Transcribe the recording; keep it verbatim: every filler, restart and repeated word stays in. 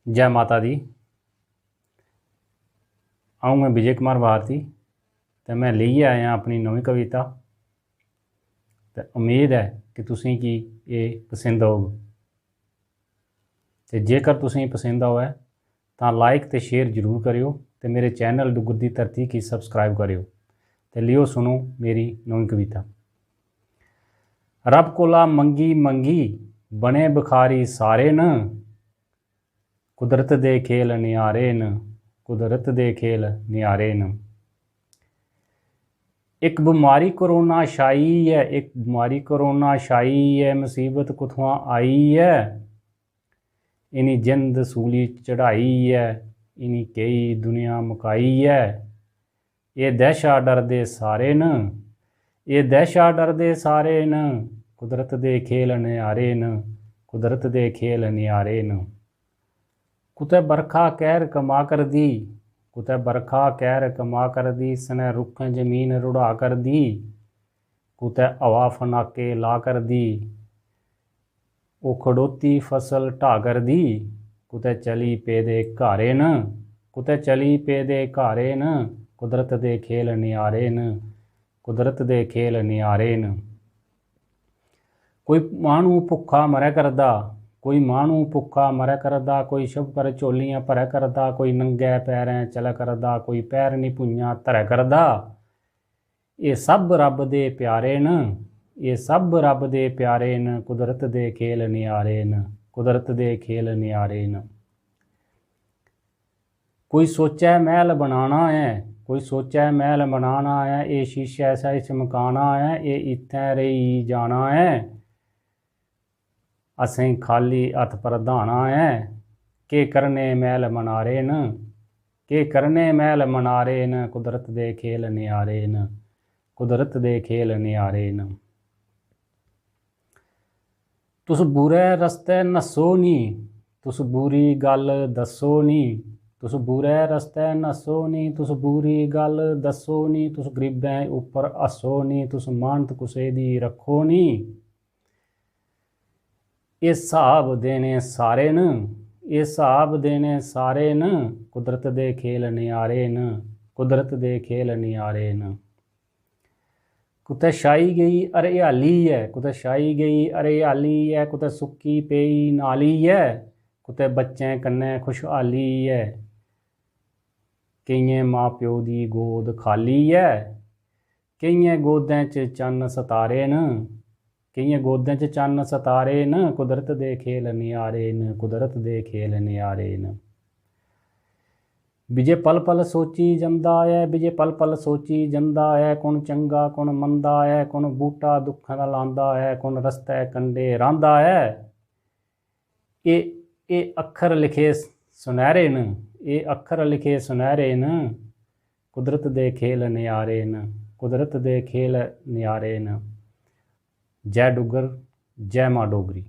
जै माता दी। अ'ऊं ऐ विजय कुमार भारती ते में लेइयै आया अपनी नमीं कविता। ते उम्मीद ऐ कि तुसें गी एह् पसंद औग। ते जेकर तुसें गी पसंद आवै तां like ते share जरूर करेओ ते मेरे channel डुग्गर दी धरती गी subscribe करेओ। ते लियो सुनो मेरी नमीं कविता। रब कोला मंगी मंगी बने भिखारी सारे न, कुदरत दे खेल न्यारे न, कुदरत दे खेल न्यारे न। इक बमारी कोरोना छाई ऐ, इक बमारी कोरोना छाई ऐ, मसीबत कुत्थुआं आई ऐ? इनी जिंद सूली चढ़ाई ऐ, इनी केई दुनिया मकाई ऐ। एह् दहशा डरदे सारे न, एह् दहशा डरदे सारे न, कुदरत दे खेल न्यारे न, कुदरत दे खेल न्यारे न। कुतै बरखा कैह्र कमा करदी, कुतै बरखा कैह्र कमा करदी, सनै रुक्खें जमीन रुढ़ा करदी, कुतै हवा फनाके ला करदी, ओह् खड़ोती फसल ढा करदी, कुतै चली पेदे घारे न, कुतै चली पेदे घारे न, कुदरत दे खेल न्यारे न, कुदरत दे खेल न्यारे न। कोई माह्नू भुक्खा मरै करदा, कोई माह्नू भुक्खा मरै करदा, कोई छप्पर झोलियां भरै करदा, कोई नंगै पैरें चलै करदा, कोई पैर निं भुञां धरै करदा। एह् सब रब दे प्यारे न, एह् सब रब दे प्यारे न, कुदरत दे खेल न्यारे न, कुदरत दे खेल न्यारे न। कोई सोचै मैह्ल बनाना ऐ, कोई सोचै मैह्ल बनाना ऐ, एह् शीशै साही चमकाना ऐ, एह् इत्थें रेही जाना ऐ। असें खाल्ली हत्थ परधाना ऐ, केह् करने मैह्ल मनारे न, केह् करने मैह्ल मनारे न, कुदरत दे खेल न्यारे न, कुदरत दे खेल न्यारे न। तुस बुरै रस्तै नस्सो निं, तुस बुरी गल्ल दस्सो निं, तुस बुरै रस्तै नस्सो निं, तुस बुरी गल्ल दस्सो निं, तुस गरीबें उप्पर हस्सो निं, तुस मानत कुसै दी रक्खो निं। एह् स्हाब देने सारे न, एह् स्हाब देने सारे न, कुदरत दे खेल न्यारे न, कुदरत दे खेल न्यारे न। कुतै छाई गेई हरियाली ऐ, कुतै छाई गेई हरियाली ऐ, कुतै सुक्की पेई नाली ऐ, कुतै बच्चें कन्नै खुशहाली ऐ। केइयें मां प्यो दी गोद खाल्ली ऐ, केइयें गोदें च चन्न सतारे न, केइयें गोदें च चन्न सतारे न, कुदरत दे खेल न्यारे न, कुदरत दे खेल न्यारे न। विजय पल पल सोची जंदा ऐ, विजय पल पल सोची जंदा ऐ, कु'न चंगा कु'न मंदा ऐ, कु'न बूह्टा दुक्खें दा लांदा ऐ, कु'न रस्तै कंढे रांह्दा ऐ। एह्, एह् अक्खर लिखे सुनैह्रे न, एह् अक्खर लिखे सुनैह्रे न, कुदरत दे खेल न्यारे न, कुदरत दे खेल न्यारे न। जै डुग्गर, जै मां डोगरी।